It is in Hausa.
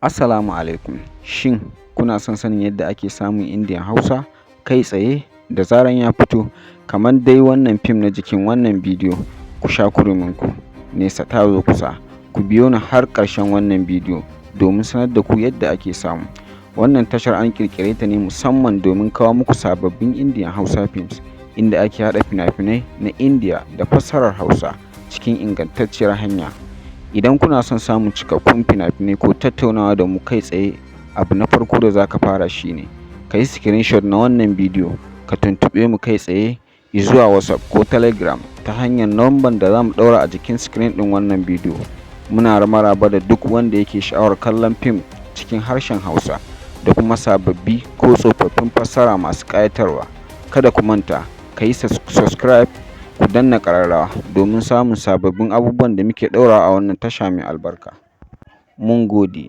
Assalamu alaikum. Shin kuna son sanin yadda ake samun Indian Hausa kai tsaye da zaran ya fito, kamar dai wannan fim na jikin wannan bidiyo? Ku sha kurminku, nesa ta zo kusa. Ku biyo ni har ƙarshen wannan bidiyo domin sanar da ku yadda ake samu. Wannan tashar an ƙirƙire ta ne musamman domin kawo muku sababbin Indian Hausa films, inda ake haɗa fina-finai na Indiya da fassarar Hausa cikin ingantacciyar hanya. Idan kuna son samun cikakkun fina-finai ko tattaunawa da mu kai tsaye, abu na farko da za ka fara shi ne ka yi screenshot na wannan bidiyo, ka tuntuɓe mu kai tsaye zuwa WhatsApp ko Telegram ta hanyar lambar da za mu ɗaura a jikin screen ɗin wannan bidiyo. Muna maraba da duk wanda yake sha'awar kallon fim cikin harshen Hausa da kuma sababbi ko tsofaffin fassara masu ƙayatarwa. Kada ku manta, ka yi subscribe, ku danna ƙararrawa domin samun sababbin abubuwan da muke ɗaurawa a wannan tasha mai albarka. Mun gode.